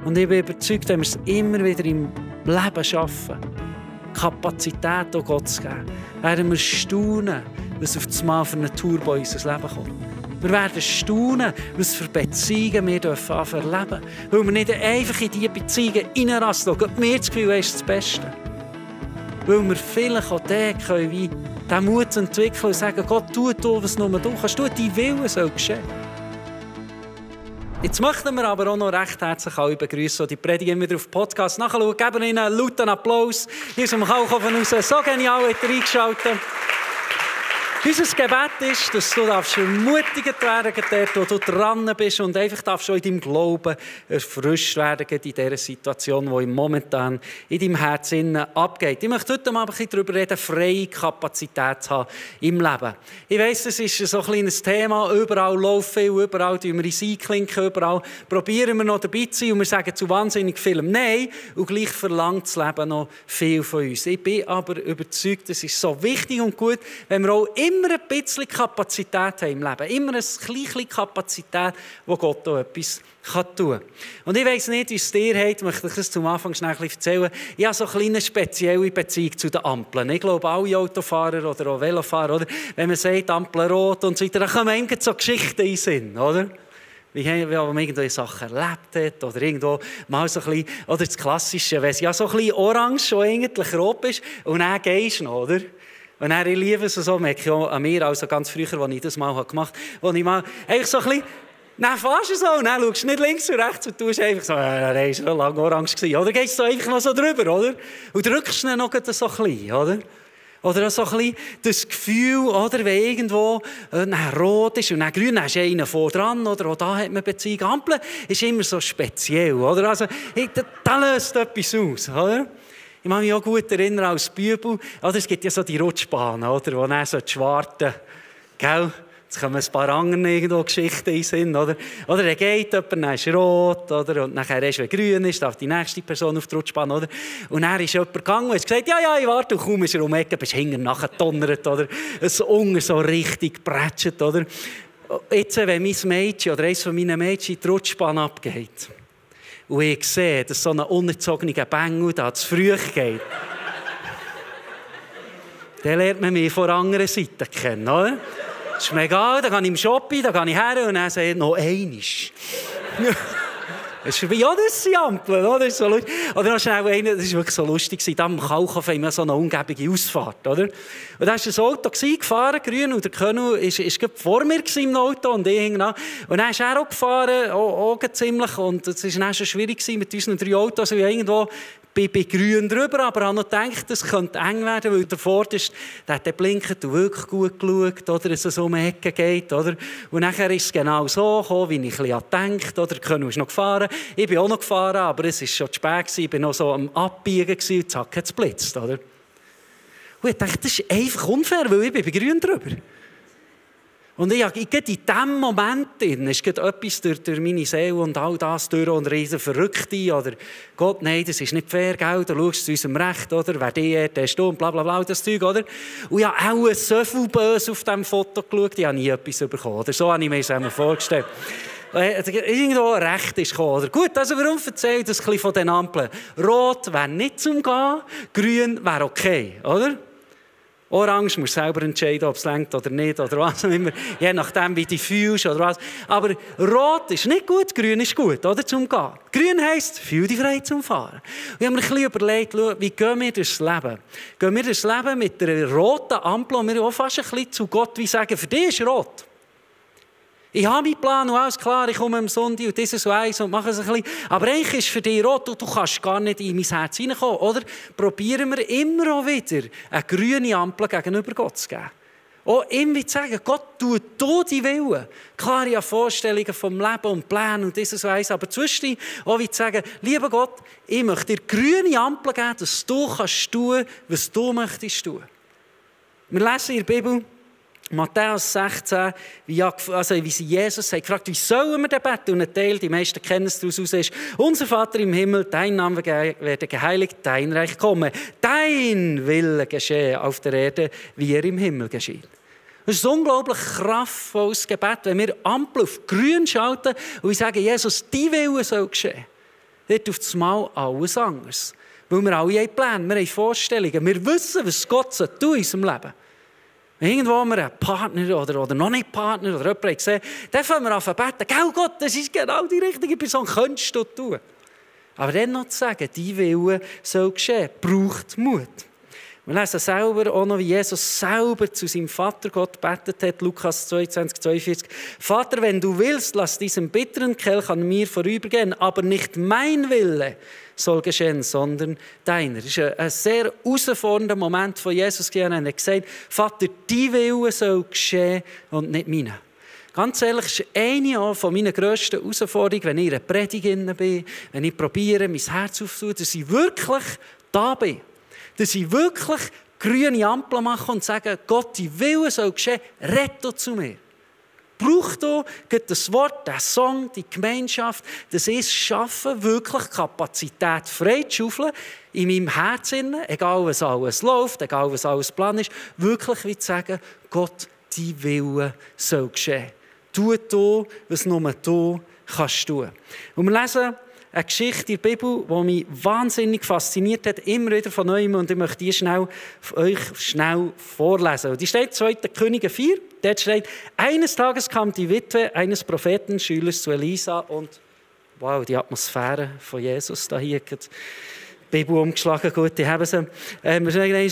Und ich bin überzeugt, wenn wir es immer wieder im Leben schaffen, Kapazität auch Gott zu geben, werden wir staunen, was auf das Mal für eine Tour bei unser Leben kommt. Wir werden staunen, was für Beziehungen wir erleben dürfen. Weil wir nicht einfach in diese Beziehungen reinrasten und mir das Gefühl haben, es ist das Beste. Weil wir vielleicht auch den können, wie den Mut entwickeln und sagen, Gott, tu, was nur du kannst. Tu, dein Wille soll geschehen. Jetzt möchten wir aber auch noch recht herzlich alle begrüßen, die die Predigt immer wieder auf den Podcast nachschauen. Geben ihnen einen lauten Applaus. Hier aus dem Kalkofen raus. So genial habt ihr eingeschaltet. Unser Gebet ist, dass du ermutigt werden darfst, dort, wo du dran bist und einfach schon in deinem Glauben erfrischt werden in dieser Situation, die momentan in deinem Herzen abgeht. Ich möchte heute mal ein bisschen darüber reden, freie Kapazität zu haben im Leben. Ich weiss, das ist so ein kleines Thema. Überall läuft viel, überall tun wir uns einklinken, überall probieren wir noch dabei zu sein und wir sagen zu wahnsinnig vielem Nein und gleich verlangt das Leben noch viel von uns. Ich bin aber überzeugt, es ist so wichtig und gut, wenn wir auch immer ein bisschen Kapazität haben im Leben. Immer eine kleine Kapazität, wo Gott auch etwas tun kann. Und ich weiss nicht, wie es dir geht, möchte ich es zum Anfang schnell erzählen. Ich habe so eine kleine spezielle Beziehung zu den Ampeln. Ich glaube, alle Autofahrer oder auch Velofahrer, oder? Wenn man sagt, Ampel rot und so weiter, dann kommen irgendwie so Geschichten in den Sinn, oder? Wie man irgendwelche Sachen erlebt hat oder irgendwo mal so ein bisschen, oder das Klassische, wenn es ja so ein bisschen orange schon eigentlich rot ist und dann gehst du noch, oder? Und dann, ich liebe es so, merke ich auch an mir, also ganz früher, als ich das mal gemacht habe, wo ich mal einfach so ein bisschen, dann fährst du so und dann schaust du nicht links und rechts und tust einfach so, der war so lange orange gewesen. Oder gehst du einfach noch so drüber, oder? Und drückst dann noch so ein bisschen, oder? Oder so ein bisschen das Gefühl, oder, wenn irgendwo rot ist und dann grün, dann ist einer vor dran, oder auch da hat man Beziehung. Ampel ist immer so speziell, oder? Also, da löst etwas aus, oder? Ich kann mich auch gut erinnern als Bübel, oder? Es gibt ja so die Rutschbahnen, oder? Wo dann so die Schwarten, gell? Jetzt kommen ein paar andere irgendwo Geschichten in den Sinn, oder? Oder er geht jemand, dann ist er rot, oder? Und nachher erst, wenn grün ist, darf die nächste Person auf die Rutschbahn, oder? Und dann ist jemand gegangen und hat gesagt, ja, ich warte, und kaum ist er um die Ecke, bist du hinten nachgedonnert, oder? Es Unge so richtig prätscht, oder? Jetzt, wenn mein Mädchen oder eines von meinen Mädchen die Rutschbahn abgeht, und ich sehe, dass so ein unerzogener Bengel da zu früh geht, dann lernt man mich von der anderen Seite kennen, oder? Das ist mir egal, dann gehe ich im Shopping, dann gehe ich her und dann sage ich noch einmal. Das ist ja, das sind Ampeln, oder? Das ist so lustig. Oder noch schnell einer, das war wirklich so lustig, da am Kalkofen immer so eine umgebige Ausfahrt, oder? Und da war ein Auto gefahren, grün, und der König war vor mir im Auto und ich hing an. Und dann ist er auch gefahren, auch ziemlich, und es war dann schon schwierig mit unseren 3 Autos, weil irgendwo bei grün drüber, aber ich habe noch gedacht, es könnte eng werden, weil der Vorderste, der hat blinkt und wirklich gut geschaut, oder es so um die Ecke geht, oder? Und nachher ist es genau so gekommen, wie ich ein bisschen gedacht, oder? Der König ist noch gefahren, ich bin auch noch gefahren, aber es war schon zu spät gewesen, ich war noch so am Abbiegen gewesen, und zack, hat es blitzt, oder? Und ich dachte, das ist einfach unfair, weil ich bin bei grün drüber. Und ich in diesem Moment ist etwas durch meine Seele und all das durch und riesen Verrückte oder Gott, nein, das ist nicht fair, gell? Du schaust zu unserem Recht, oder? Wer die hat, der ist und bla bla bla, das Zeug, oder? Und ich habe auch so viel böse auf diesem Foto geschaut, ich habe nie etwas bekommen, oder? So habe ich mir das vorgestellt. Irgendwo Recht ist gekommen, oder? Gut, also warum erzähle ich das ein bisschen von den Ampeln? Rot wäre nicht zum Gehen, grün wäre okay, oder? Orange musst du selber entscheiden, ob es reicht oder nicht, oder was auch immer. Je nachdem, wie du fühlst oder was. Aber rot ist nicht gut, grün ist gut, oder? Zum Gehen. Grün heisst, fühl dich frei zum Fahren. Und ich habe mir ein bisschen überlegt, wie gehen wir durchs Leben? Gehen wir durchs Leben mit einer roten Ampel und wir auch fast ein bisschen zu Gott wie sagen, für dich ist rot. Ich habe meinen Plan und alles klar, ich komme am Sonntag und dieses und eins und mache es ein bisschen. Aber eigentlich ist für dich rot und du kannst gar nicht in mein Herz hineinkommen. Oder probieren wir immer auch wieder eine grüne Ampel gegenüber Gott zu geben. Auch immer zu sagen, Gott, tu deinen Willen. Klar, ich habe Vorstellungen vom Leben und Pläne und dieses und eins. Aber zwischendurch auch wie zu sagen, lieber Gott, ich möchte dir grüne Ampel geben, dass du kannst tun, was du möchtest tun. Wir lesen in der Bibel, Matthäus 16, wie sie Jesus hat gefragt, wie sollen wir denn beten? Und ein Teil, die meisten kennen es daraus, ist, unser Vater im Himmel, dein Name werde geheiligt, dein Reich komme, dein Wille geschehe auf der Erde, wie er im Himmel geschieht. Das ist ein unglaublich kraftvolles Gebet, wenn wir Ampel auf grün schalten und wir sagen, Jesus, dein Wille soll geschehen. dort auf einmal alles anders. Weil wir alle haben Pläne, wir haben Vorstellungen, wir wissen, was Gott tun in unserem Leben. Wenn irgendwo wir einen Partner oder noch nicht Partner oder jemanden gesehen haben, dann fangen wir an zu beten, «Gell Gott, das ist genau die richtige Person, könntest du tun.» Aber dann noch zu sagen, «Dein Wille soll geschehen», braucht Mut. Wir lesen selber auch noch, wie Jesus selber zu seinem Vater Gott betet hat, Lukas 22, 42. «Vater, wenn du willst, lass diesen bitteren Kelch an mir vorübergehen, aber nicht mein Wille soll geschehen, sondern deiner.» Das ist ein sehr herausfordernder Moment von Jesus. Er hat gesagt, «Vater, dein Wille soll geschehen und nicht meiner.» Ganz ehrlich, das ist eine von meinen grössten Herausforderungen, wenn ich in einer Predigt bin, wenn ich probiere, mein Herz aufzutun, dass ich wirklich da bin. Dass ich wirklich grüne Ampel mache und sage, Gott, dein Wille soll geschehen, rette zu mir. Braucht du das Wort, den Song, die Gemeinschaft, dass ich es schaffe, wirklich Kapazität frei zu schaufeln, in meinem Herzen, egal was alles läuft, egal was alles Plan ist, wirklich wie zu sagen, Gott, dein Wille soll geschehen. Tu, was nur du kannst tun. Und wir lesen eine Geschichte in der Bibel, die mich wahnsinnig fasziniert hat, immer wieder von neuem, und ich möchte die euch schnell vorlesen. Und die steht 2. Könige 4, dort steht, eines Tages kam die Witwe eines Prophetenschülers zu Elisa und, wow, die Atmosphäre von Jesus da hier, die Bibel umgeschlagen, gut, die haben sie.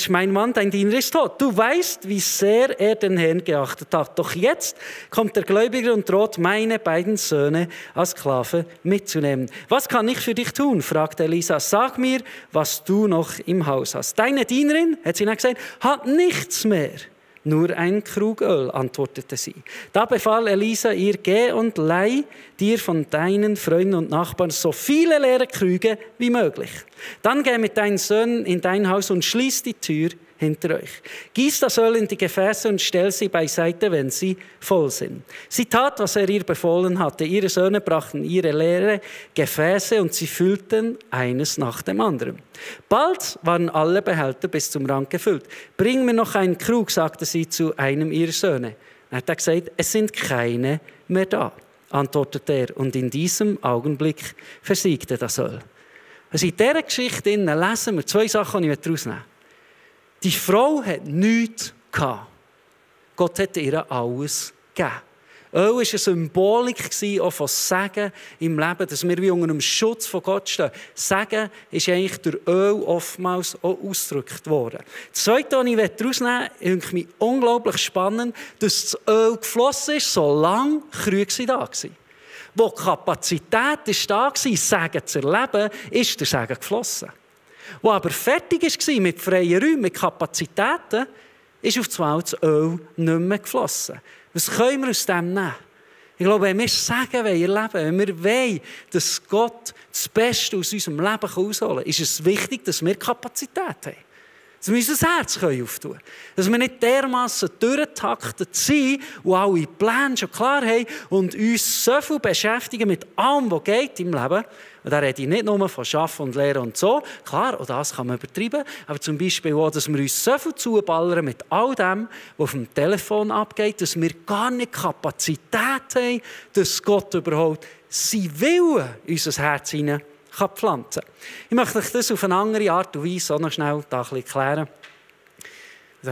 Mein Mann, dein Diener ist tot. Du weißt, wie sehr er den Herrn geachtet hat. Doch jetzt kommt der Gläubige und droht, meine beiden Söhne als Sklave mitzunehmen. Was kann ich für dich tun? Fragte Elisa. Sag mir, was du noch im Haus hast. Deine Dienerin, hat sie dann gesagt, hat nichts mehr. Nur ein Krug Öl, antwortete sie. Da befahl Elisa ihr, geh und leih dir von deinen Freunden und Nachbarn so viele leere Krüge wie möglich. Dann geh mit deinen Söhnen in dein Haus und schließ die Tür hinter euch. Gieß das Öl in die Gefäße und stell sie beiseite, wenn sie voll sind. Sie tat, was er ihr befohlen hatte. Ihre Söhne brachten ihre leere Gefäße und sie füllten eines nach dem anderen. Bald waren alle Behälter bis zum Rand gefüllt. Bring mir noch einen Krug, sagte sie zu einem ihrer Söhne. Er hat gesagt, es sind keine mehr da, antwortete er. Und in diesem Augenblick versiegte das Öl. Also in dieser Geschichte lesen wir 2 Sachen, die ich daraus nehmen. Die Frau hat nichts gehabt. Gott hat ihr alles gegeben. Öl war eine Symbolik auch von Segen im Leben, dass wir wie unter dem Schutz von Gott stehen. Segen ist eigentlich durch Öl oftmals auch ausgedrückt worden. Das Zweite, was ich daraus nehmen möchte, ist mich unglaublich spannend, dass das Öl geflossen ist, solange Krüge da waren. Wo die Kapazität da war, Segen zu erleben, ist der Segen geflossen. Wo aber fertig war mit freien Räumen, mit Kapazitäten, ist auf einmal das Öl nicht mehr geflossen. Was können wir aus dem nehmen? Ich glaube, wenn wir Segen erleben wollen, wenn wir wollen, dass Gott das Beste aus unserem Leben herausholen kann, ist es wichtig, dass wir Kapazität haben. Dass wir unser Herz auftun können. Dass wir nicht dermassen durchgetaktet sind und alle Pläne schon klar haben und uns so viel beschäftigen mit allem, was geht im Leben. Und da rede ich nicht nur von Arbeiten und Lehren und so. Klar, auch das kann man übertreiben. Aber zum Beispiel auch, dass wir uns so viel zuballern mit all dem, was auf dem Telefon abgeht, dass wir gar nicht Kapazität haben, dass Gott überhaupt sein Willen in unser Herz hinein kann pflanzen. Ich möchte euch das auf eine andere Art und Weise auch noch schnell da ein bisschen klären.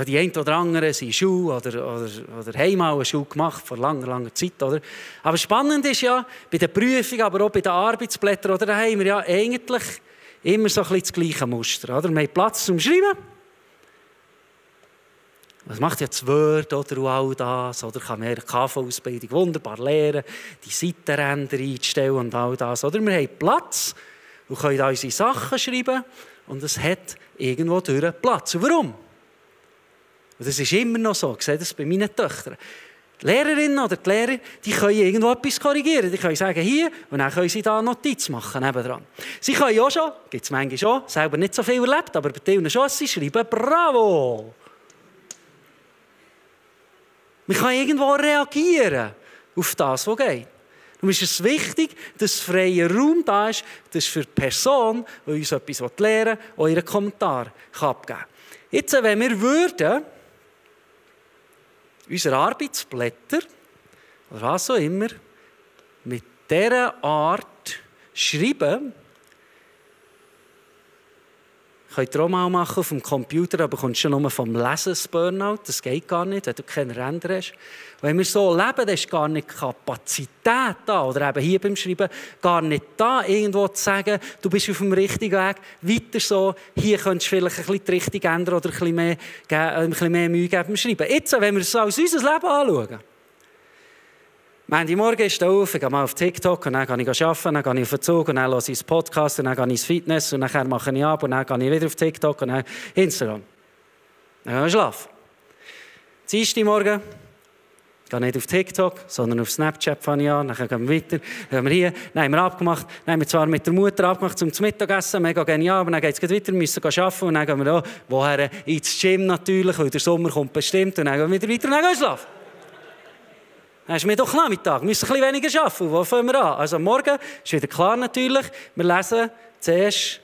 Die einen oder anderen sind Schule oder haben mal eine Schule gemacht, vor langer Zeit. Oder? Aber spannend ist ja, bei den Prüfungen, aber auch bei den Arbeitsblättern, oder, da haben wir ja eigentlich immer so ein bisschen das gleiche Muster. Oder? Wir haben Platz zum Schreiben. Was macht jetzt Word oder all das? Oder kann man eine KV-Ausbildung wunderbar lernen, die Seitenränder einstellen und all das. Oder wir haben Platz und können da unsere Sachen schreiben und es hat irgendwo durch Platz. Und warum? Und das ist immer noch so. Ich sehe das bei meinen Töchtern. Die Lehrerinnen oder die Lehrer, die können irgendwo etwas korrigieren. Die können sagen, hier, und dann können sie da eine Notiz machen nebendran. Sie können auch schon, gibt es manchmal schon, selber nicht so viel erlebt, aber bei denen schon, sie schreiben «Bravo!». Man kann irgendwo reagieren auf das, was geht. Darum ist es wichtig, dass freier Raum da ist, dass für die Person, die uns etwas lernen will, auch ihren Kommentar abgeben kann. Jetzt, wenn wir würden, unsere Arbeitsblätter, oder was auch immer, mit dieser Art schreiben, Könnt ihr auch mal machen auf dem Computer, aber bekommst du nur vom Lesen das Burnout. Das geht gar nicht, wenn du keine Ränder hast. Wenn wir so leben, dann ist gar nicht Kapazität da. Oder eben hier beim Schreiben gar nicht da, irgendwo zu sagen, du bist auf dem richtigen Weg. Weiter so, hier könntest du vielleicht ein bisschen die Richtung ändern oder ein bisschen mehr Mühe geben beim Schreiben. Jetzt, wenn wir es als unser Leben anschauen. Montagmorgen ist auf, ich gehe mal auf TikTok und dann gehe ich arbeiten, dann gehe ich auf den Zug und dann höre ich einen Podcast und dann gehe ich ins Fitness und dann mache ich ab und dann gehe ich wieder auf TikTok und dann Instagram. Dann gehe ich schlafen. Dienstagmorgen gehe nicht auf TikTok, sondern auf Snapchat fange ich an, dann gehen wir weiter, dann gehen wir hier, dann haben wir abgemacht, dann haben wir zwar mit der Mutter abgemacht zum Mittagessen, mega genial, aber dann geht es weiter, wir müssen arbeiten und dann gehen wir woher? Ins Gym natürlich, weil der Sommer kommt bestimmt und dann gehen wir wieder weiter und dann gehen wir schlafen. Dann ist Mittwochnachmittag, wir müssen ein bisschen weniger arbeiten. Wo fangen wir an? Also morgen ist wieder klar natürlich, wir lesen zuerst,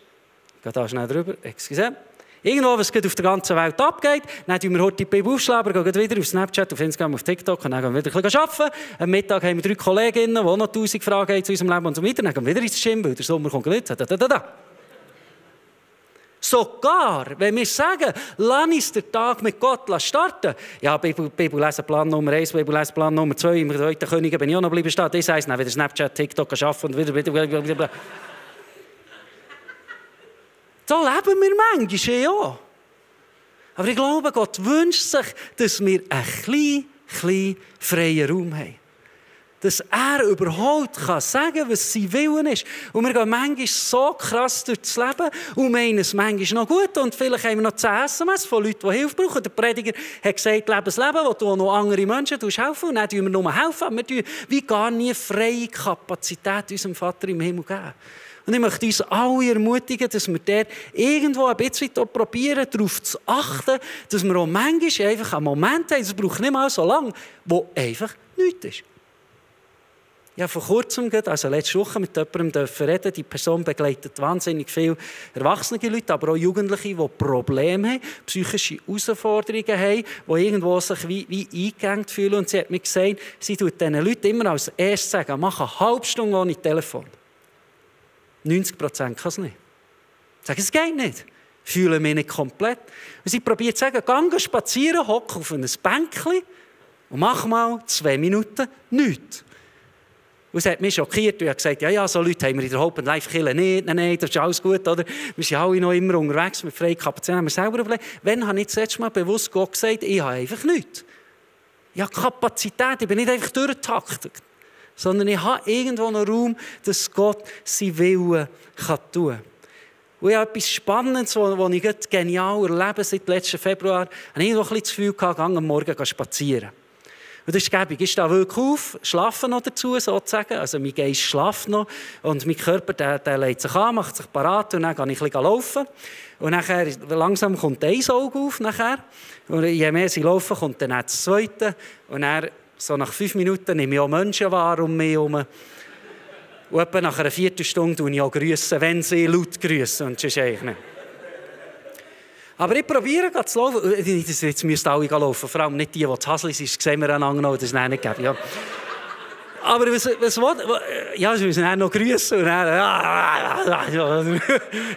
ich gehe da schnell drüber, excuse, irgendwo, was auf der ganzen Welt abgeht, dann tun wir heute die Bibel aufschlagen, gehen wieder auf Snapchat, auf Instagram, auf TikTok und dann gehen wir wieder ein bisschen arbeiten. Am Mittag haben wir 3 Kolleginnen, die auch noch 1000 Fragen haben zu unserem Leben und so weiter. Dann gehen wir wieder ins Gym, weil der Sommer kommt nicht. Sogar, wenn wir sagen, lass uns den Tag mit Gott starten. Ja, Bibellesen-Plan Nummer 1, Bibellesen-Plan Nummer 2, im 2. Könige bin ich auch noch bleiben stehen. Das heisst, dann wieder Snapchat, TikTok arbeiten und wieder. So leben wir manchmal ja. Aber ich glaube, Gott wünscht sich, dass wir einen kleinen freien Raum haben. Dass er überhaupt sagen kann, was sein Willen ist. Und wir gehen manchmal so krass durch das Leben und meinen es manchmal noch gut. Und vielleicht haben wir noch 10 SMS von Leuten, die Hilfe brauchen. Der Prediger hat gesagt, lebe das Leben, wo du noch andere Menschen helfen. Und dann tun wir nur helfen. Wir tun wie gar nie freie Kapazität unserem Vater im Himmel geben. Und ich möchte uns alle ermutigen, dass wir dort irgendwo ein bisschen probieren, darauf zu achten, dass wir auch manchmal einfach einen Moment haben, es braucht nicht mal so lange, wo einfach nichts ist. Ja, vor kurzem, also letzte Woche, mit jemandem reden. Die Person begleitet wahnsinnig viele erwachsene Leute, aber auch Jugendliche, die Probleme haben, psychische Herausforderungen haben, die irgendwo sich wie eingegangen fühlen. Und sie hat mir gesagt, sie tut diesen Leuten immer als erstes sagen, mach eine halbe Stunde ohne Telefon. 90% kann es nicht. Sagen, es geht nicht. Fühlen mich nicht komplett. Und sie probiert zu sagen, geh spazieren, hock auf ein Bänkchen und mach mal 2 Minuten nichts. Und sie hat mich schockiert und hat gesagt, ja, so Leute haben wir in der Hope Life Kirche nicht. Nein, das ist alles gut, oder? Wir sind alle noch immer unterwegs mit freier Kapazität. Haben wir selber überlegt, wann habe ich das letzte Mal bewusst Gott gesagt, ich habe einfach nichts. Ich habe Kapazität, ich bin nicht einfach durchgetaktet, sondern ich habe irgendwo noch Raum, dass Gott seinen Willen tun kann. Und ich habe etwas Spannendes, das ich genial erlebe seit letzten Februar. Ich habe irgendwo ein bisschen das Gefühl gehabt, am Morgen spazieren. Und das ist gäbig. Ich stehe wirklich auf, schlafe noch dazu, sozusagen. Also mein Geist schlaft noch und mein Körper der legt sich an, macht sich parat und dann gehe ich ein bisschen laufen. Und nachher, langsam kommt ein Auge auf. Nachher. Und je mehr sie laufen, kommt dann das zweite. Und dann, so nach 5 Minuten nehme ich auch Menschen wahr um mich herum. Und etwa nach einer Viertelstunde grüße ich auch, wenn sie laut grüßen. Und das ist eigentlich nicht. Aber ich probiere zu laufen. Jetzt müssen alle laufen. Vor allem nicht die zu Hasli sind. Das sehen wir einander noch. Das ist nicht gegeben. Ja. Aber was ja, sie müssen dann noch grüßen. Und dann,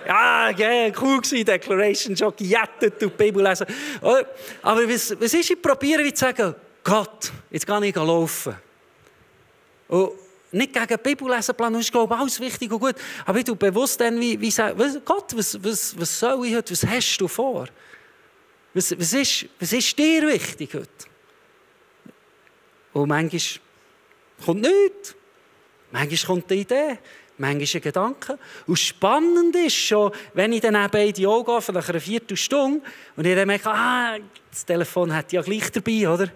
ja, cool gewesen, Declaration, schon gejettet und die Bibel lesen. Aber was ist, ich probiere wie zu sagen, Gott, jetzt gehe ich laufen. Und nicht gegen die Bibel lesen, das ist, glaube ich, alles wichtig und gut. Aber ich tue bewusst dann, wie sagen, Gott, was soll ich heute, was hast du vor? Was ist dir wichtig heute? Und manchmal kommt nichts. Manchmal kommt eine Idee. Manchmal ein Gedanke. Und spannend ist schon, wenn ich dann eben in die Augen gehe, nach einer Viertelstunde, und ich dann merke, das Telefon hat ja gleich dabei, oder?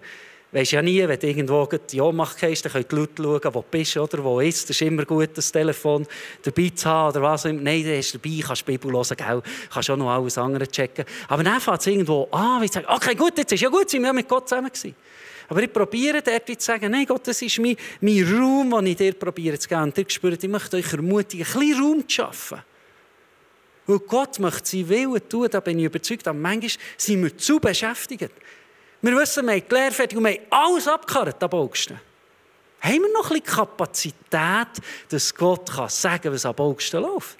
Weisst ja nie, wenn du irgendwo die Ohnmacht hast, dann können die Leute schauen, wo du bist oder wo ist. Das ist immer gut, das Telefon dabei zu haben oder was. Nein, du hast dabei, kannst die Bibel hören, gell? Kannst auch noch alles andere checken. Aber dann fängt es irgendwo an, wie ich sage, okay, gut, jetzt ist ja gut, sind wir ja mit Gott zusammen gewesen. Aber ich probiere dort zu sagen, nein, Gott, das ist mein Raum, den ich dir probiere zu geben. Und ihr spürt, ich möchte euch ermutigen, ein bisschen Raum zu schaffen. Weil Gott möchte seinen Willen tun, da bin ich überzeugt. Aber manchmal sind wir zu beschäftigt. Wir wissen, wir haben die Lehre fertig und wir haben alles abgekarrt ab Augsten. Haben wir noch ein bisschen Kapazität, dass Gott sagen kann, was ab Augsten läuft?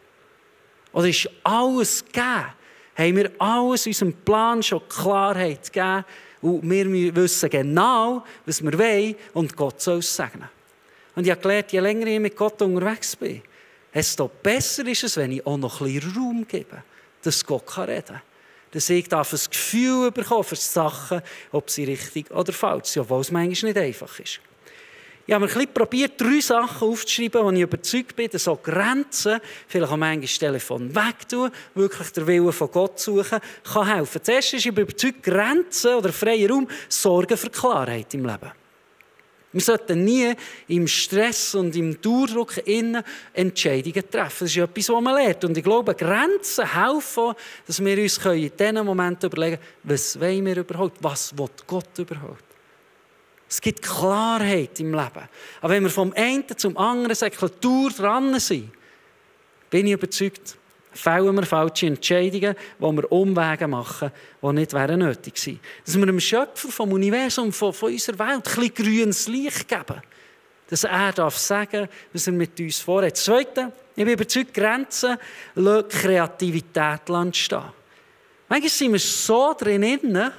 Oder ist alles gegeben? haben wir alles in unserem Plan schon Klarheit gegeben und wir wissen genau, was wir wollen und Gott soll es segnen. Und ich habe gelernt, je länger ich mit Gott unterwegs bin, desto besser ist es, wenn ich auch noch ein bisschen Raum gebe, dass Gott reden kann. Dass ich ein Gefühl bekomme für die Sachen, ob sie richtig oder falsch sind, obwohl es manchmal nicht einfach ist. Ich habe mir ein bisschen probiert, 3 Sachen aufzuschreiben, wo ich überzeugt bin, dass so Grenzen, vielleicht auch manchmal das Telefon wegtun, wirklich den Willen von Gott suchen, kann helfen. Das Erste ist, ich bin überzeugt, Grenzen oder freier Raum sorgen für Klarheit im Leben. Wir sollten nie im Stress und im Dauerdruck Entscheidungen treffen. Das ist etwas, was man lernt. Und ich glaube, Grenzen helfen, dass wir uns in diesen Momenten überlegen können, was wollen wir überhaupt, was will Gott überhaupt. Es gibt Klarheit im Leben. Aber wenn wir vom einen zum anderen Sekulatur dran sind, bin ich überzeugt, fällen wir falsche Entscheidungen, wo wir Umwege machen, die nicht nötig wären. Dass wir dem Schöpfer vom Universum, von unserer Welt, ein bisschen grünes Licht geben. Dass er sagen darf, was er mit uns vorhat. Das Zweite, ich bin überzeugt, Grenzen lassen Kreativität stehen. Manchmal sind wir so drinnen,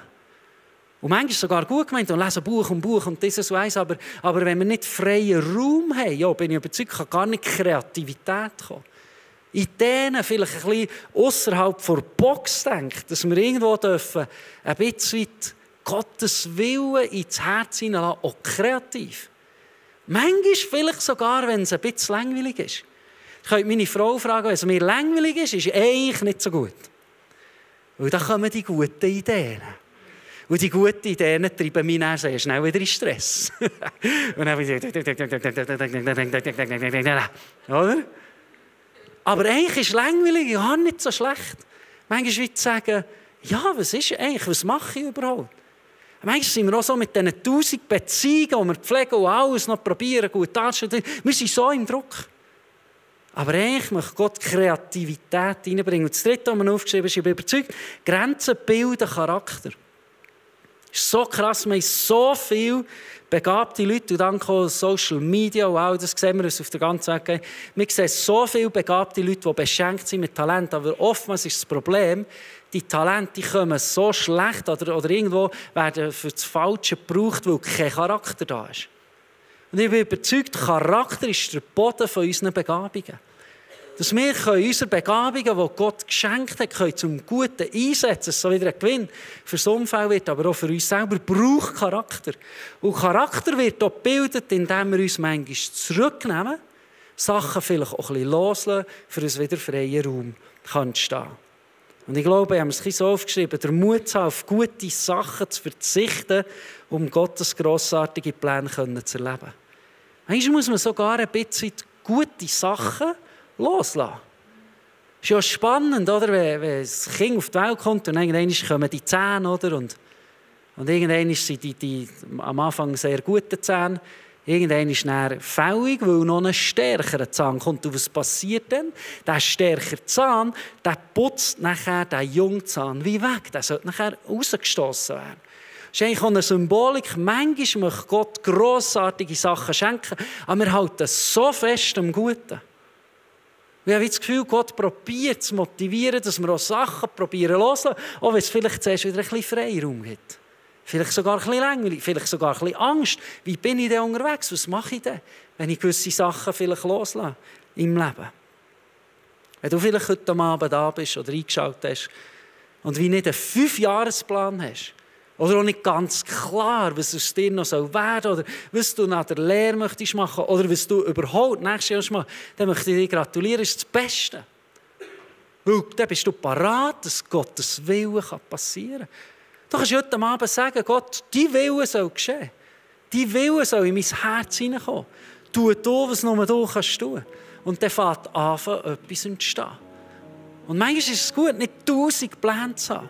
und manchmal sogar gut gemeint und lesen Buch und dieses weiss, aber wenn wir nicht freien Raum haben, ja, bin ich überzeugt, kann gar nicht Kreativität kommen. Ideen vielleicht ein bisschen ausserhalb der Box denken, dass wir irgendwo dürfen, ein bisschen weit Gottes Willen ins Herz hineinlassen, auch kreativ. Manchmal vielleicht sogar, wenn es ein bisschen langweilig ist. Ich könnte meine Frau fragen, wenn es mir langweilig ist eigentlich nicht so gut. Weil da kommen die guten Ideen. Und die guten Ideen treiben mich dann sehr schnell wieder in Stress. Und dann oder? Aber eigentlich ist langweilig ja nicht so schlecht. Manchmal wird zu sagen, ja, was ist eigentlich, was mache ich überhaupt? Manchmal sind wir auch so mit diesen 1000 Beziehungen, die wir pflegen und alles noch probieren, gut anzustellen. Wir sind so im Druck. Aber eigentlich möchte Gott Kreativität hineinbringen. Und das Dritte, was wir aufgeschrieben haben, ist, ich bin überzeugt, Grenzen bilden Charakter. Es ist so krass, wir haben so viele begabte Leute und dann kommen Social Media und all das sehen wir uns auf der ganzen Welt geht. Wir sehen so viele begabte Leute, die beschenkt sind mit Talent, aber oftmals ist das Problem, die Talente kommen so schlecht oder irgendwo werden für das Falsche gebraucht, weil kein Charakter da ist. Und ich bin überzeugt, Charakter ist der Boden von unseren Begabungen. Dass wir unsere Begabungen, die Gott geschenkt hat, zum Guten einsetzen, dass es so wieder ein Gewinn für das Umfeld wird, aber auch für uns selber, braucht Charakter. Und Charakter wird auch gebildet, indem wir uns manchmal zurücknehmen, Sachen vielleicht auch ein bisschen loslassen, für uns wieder freien Raum entstehen kann. Und ich glaube, wir haben es so aufgeschrieben, der Mut zu haben, auf gute Sachen zu verzichten, um Gottes grossartige Pläne zu erleben. Manchmal muss man sogar ein bisschen gute Sachen loslassen. Es ist ja spannend, oder? Wenn ein Kind auf die Welt kommt und irgendwann kommen die Zähne, oder? Und irgendwann sind die am Anfang sehr guten Zähne. Irgendwann ist er fällig, weil noch ein stärkerer Zahn kommt. Und was passiert dann? Der stärkere Zahn, der putzt nachher den Jungzahn wie weg. Der sollte nachher rausgestossen werden. Das ist eigentlich auch eine Symbolik. Manchmal möchte Gott grossartige Sachen schenken, aber wir halten so fest am Guten. Wir haben das Gefühl, Gott probiert zu motivieren, dass wir auch Sachen probieren loslassen, auch wenn es vielleicht zuerst wieder ein bisschen Freiraum gibt. Vielleicht sogar ein bisschen langweilig, vielleicht sogar ein bisschen Angst. Wie bin ich denn unterwegs? Was mache ich denn, wenn ich gewisse Sachen vielleicht loslasse im Leben? Wenn du vielleicht heute Abend da bist oder eingeschaltet hast und wie nicht einen 5-Jahresplan hast, oder auch nicht ganz klar, was aus dir noch werden soll, oder was du nach der Lehre möchtest machen, oder was du überhaupt nächstes Jahr machen, dann möchte ich dir gratulieren, das ist das Beste. Weil dann bist du parat, dass Gottes Wille passieren kann. Du kannst heute Abend sagen, Gott, dein Wille soll geschehen. Dein Wille soll in mein Herz hineinkommen. Tu was nur du kannst tun. Und dann fängt an, etwas zu entstehen. Und manchmal ist es gut, nicht 1000 Pläne zu haben.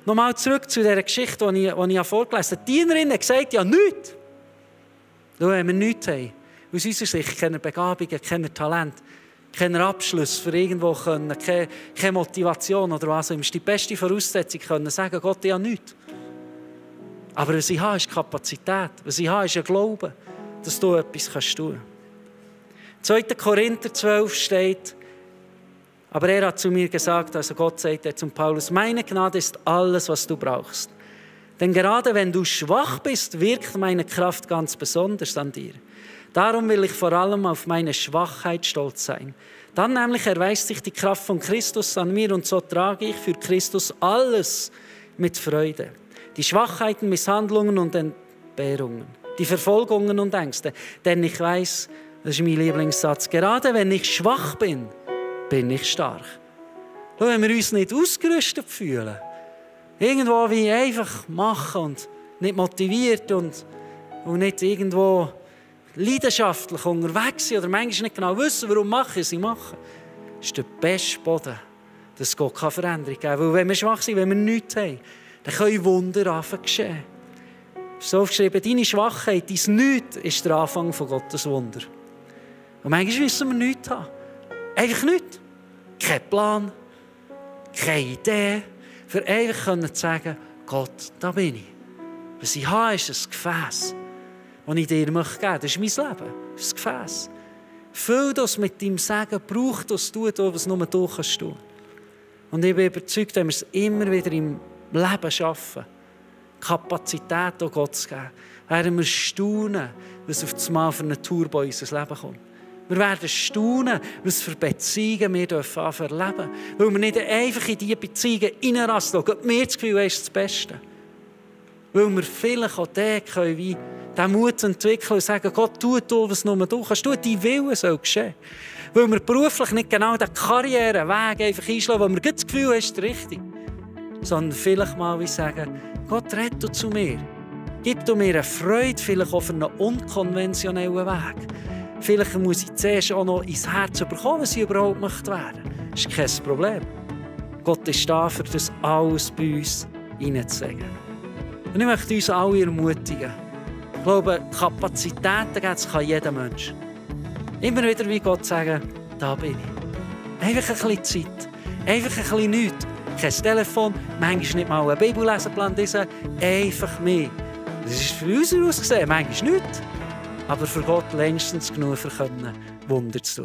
Nochmal zurück zu dieser Geschichte, die ich vorgelesen habe. Die Dienerin hat gesagt, ja, nichts. Wenn wir nichts haben, aus unserer Sicht keine Begabungen, keine Talent, keinen Abschluss für irgendwo können, keine Motivation oder was auch immer. Die beste Voraussetzung können sagen, Gott, ich habe nichts. Aber was ich habe, ist Kapazität. Was ich habe, ist ein Glaube, dass du etwas tun kannst. 2. Korinther 12 steht, Aber er hat zu mir gesagt, also Gott sagte zum Paulus, meine Gnade ist alles, was du brauchst. Denn gerade wenn du schwach bist, wirkt meine Kraft ganz besonders an dir. Darum will ich vor allem auf meine Schwachheit stolz sein. Dann nämlich erweist sich die Kraft von Christus an mir und so trage ich für Christus alles mit Freude. Die Schwachheiten, Misshandlungen und Entbehrungen, die Verfolgungen und Ängste. Denn ich weiß, das ist mein Lieblingssatz, gerade wenn ich schwach bin, bin ich stark. Schau, wenn wir uns nicht ausgerüstet fühlen, irgendwo wie einfach machen und nicht motiviert und nicht irgendwo leidenschaftlich unterwegs sind oder manchmal nicht genau wissen, warum mache ich es, ist der beste Boden, dass Gott Veränderung geben kann. Weil wenn wir schwach sind, wenn wir nichts haben, dann können Wunder anfangen geschehen. Es ist so aufgeschrieben, deine Schwachheit, dein Nichts ist der Anfang von Gottes Wunder. Und manchmal müssen wir nichts haben. Einfach nichts. Kein Plan, keine Idee, für einfach zu sagen, Gott, da bin ich. Was ich habe, ist ein Gefäß, das ich dir geben möchte. Das ist mein Leben, das ist ein Gefäß. Füll das mit deinem Segen, brauch das, tu das, was nur du kannst tun. Und ich bin überzeugt, wenn wir es immer wieder im Leben schaffen, Kapazität auch Gott zu geben, werden wir staunen, was auf das Mal für eine Tour bei uns ins Leben kommt. Wir werden staunen, was für Beziehungen wir erleben dürfen. Weil wir nicht einfach in diese Beziehungen reinrasten, weil wir das Gefühl haben, es ist das Beste. Weil wir vielleicht auch können, wie den Mut entwickeln und sagen, Gott, tu, was nur du kannst. Tu, dein Wille soll geschehen. Weil wir beruflich nicht genau den Karriereweg einfach einschlagen, weil wir das Gefühl haben, es ist richtig. Sondern vielleicht mal wie sagen, Gott, rette du zu mir. Gib du mir eine Freude, vielleicht auf einen unkonventionellen Weg. Vielleicht muss ich zuerst auch noch ins Herz bekommen, was ich überhaupt möchte werden. Das ist kein Problem. Gott ist da, für das alles bei uns hineinzulegen. Und ich möchte uns alle ermutigen. Ich glaube, Kapazitäten kann jeder Mensch. Immer wieder wie Gott sagen, da bin ich. Einfach ein bisschen Zeit. Einfach ein bisschen nichts. Kein Telefon, manchmal nicht mal einen Bibellesenplan lesen. Einfach mehr. Das ist für uns ausgesehen, manchmal nichts. Aber für Gott längstens genug, für Wunder zu tun.